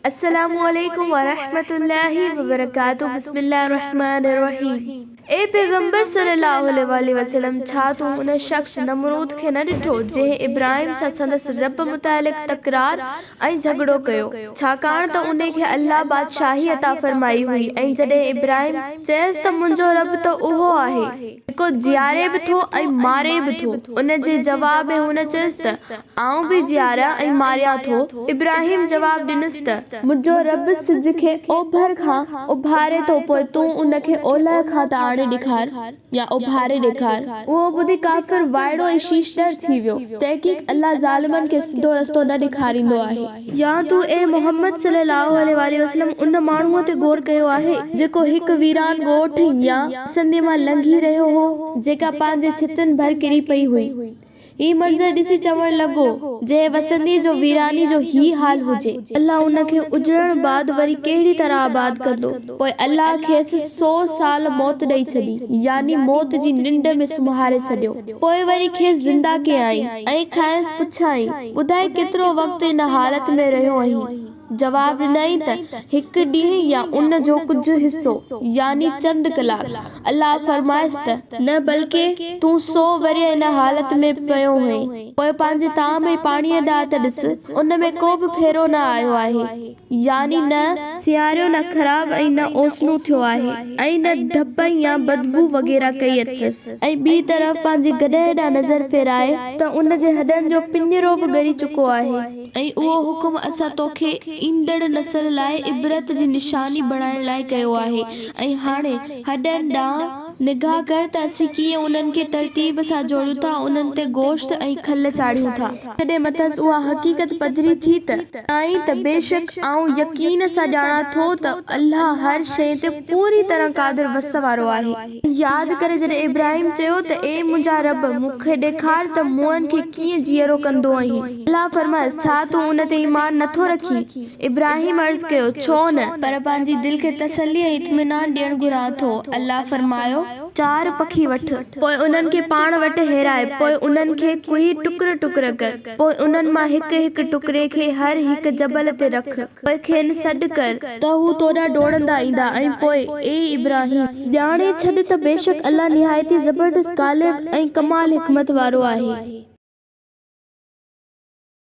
السلام عليڪم ورحمة الله وبرڪاته بسم الله الرحمٰن الرحيم اي پيغمبر صلي الله عليه واٰله وسلم ڇا تون ان شخص نمرود کي نه ڏٺو جنهن ابراهيم سان سندس رب متعلق تڪرار ۽ جهڳڙو ڪيو ڇاڪاڻ ته انهي کي الله بادشاهي عطا فرمائي هئي ۽ جڏهن ابراهيم چيس ته منهنجو رب ته اهو آهي جيڪو جياري به ٿو ۽ ماري به ٿو ان جي جواب ۾ هن چيس ته آئون به جياريان ۽ ماريان ٿو. ابراهيم جواب ڏنس ته. منهنجو رب سج کي اوڀر کان اڀاري ٿو پوء تون ان کي اولهه کان ته آڻي ڏيکار يا اڀاري ڏيکار. اهو ٻڌي ڪافر وائڙو ۽ شيشدر ٿي ويو. تحقيق الله ظالمن کي سڌو رستو نه ڏيکاريندو آهي. يا تون اي محمد صلي الله عليه واٰله وسلم ان ماڻهوء تي غور ڪيو آهي، جيڪو هڪ ويران ڳوٺ يا وسنديء مان لنگهي رهيو هو، جيڪا پنهنجي ڇتن ڀر ڪري پئي هئي. هي منظر ڏسي چوڻ لڳو، جنهن وسنديء جو ويراني جو هي حال هجي. الله ان کي اجڙڻ بعد وري ڪهڙي طرح آباد ڪندو؟ پوء الله کيس سو سال موت ڏئي ڇڏي، يعني موت جي ننڊ ۾ سمهاري ڇڏيو. پوء وري کيس زنده ڪيائين ۽ کانئس پڇيائين، ٻڌاء ڪيترو وقت ان حالت ۾ رهيو آهين؟ جواب ڏنائين ته، هڪ ڏينهن يا ان جو ڪجهه حصو، يعني چند ڪلاڪ. الله فرمايس ته، نه بلڪه تون سو ورهيه ان حالت ۾ پيو هئين، پوء پنهنجي طعام ۽ پاڻيء ڏانهن ته ڏس، ان ۾ ڪو به ڦيرو نه آيو آهي، يعني نه. سياريو نه خراب ۽ نه اوسنو ٿيو آهي ۽ نه ڌپ يا بدبوء وغيره ڪئي اٿس. ۽ ٻي طرف پنهنجي گڏهه ڏانهن نظر ڦيرائي ته ان جي هڏن جو پڃرو به ڳري چڪو آهي. ۽ اهو حڪم اسان توکي ايندڙ نسل لاء عبرت جي نشاني بڻائڻ لاء ڪيو آهي ۽ هاڻي، هڏن ڏانهن، نگاهه ڪر ته اسين ڪيئن انهن کي ترتيب سان جوڙيون ٿا انهن تي گوشت ۽ کل چاڙهيون ٿا. جڏهن مٿس اها حقيقت پڌري ٿي ته، چيائين ته بيشڪ آئون يقين سان ڄاڻان ٿو ته الله هر شيء تي پوري طرح قادر وس وارو آهي. ۽ ياد ڪر جڏهن ابراهيم چيو ته اي منهنجا رب! مون کي ڏيکار ته مئن کي ڪيئن جيئرو ڪندو آهين؟ الله فرمايس، ڇا تون ان تي ايمان نه ٿو رکين؟ ابراهيم عرض ڪيو، ڇو نه؟ پر پنهنجي دل کي تسلي ۽ اطمينان ڏيڻ گهران ٿو. الله فرمايو. چار پکي وٺ، پوء انهن کي پاڻ وٽ هيراء، پوء انهن کي ڪهي ٽڪر ٽڪر ڪر، پوء انهن مان هڪ هڪ ٽڪري کي هر هڪ جبل تي رک، پوء کين سڏ ڪر، ته هو توڏانهن ڊوڙندا ايندا ۽ پوء، اي ابراهيم! ڄاڻي ڇڏ ته بيشڪ الله نهايت ئي زبردست غالب ۽ ڪمال حڪمت وارو آهي.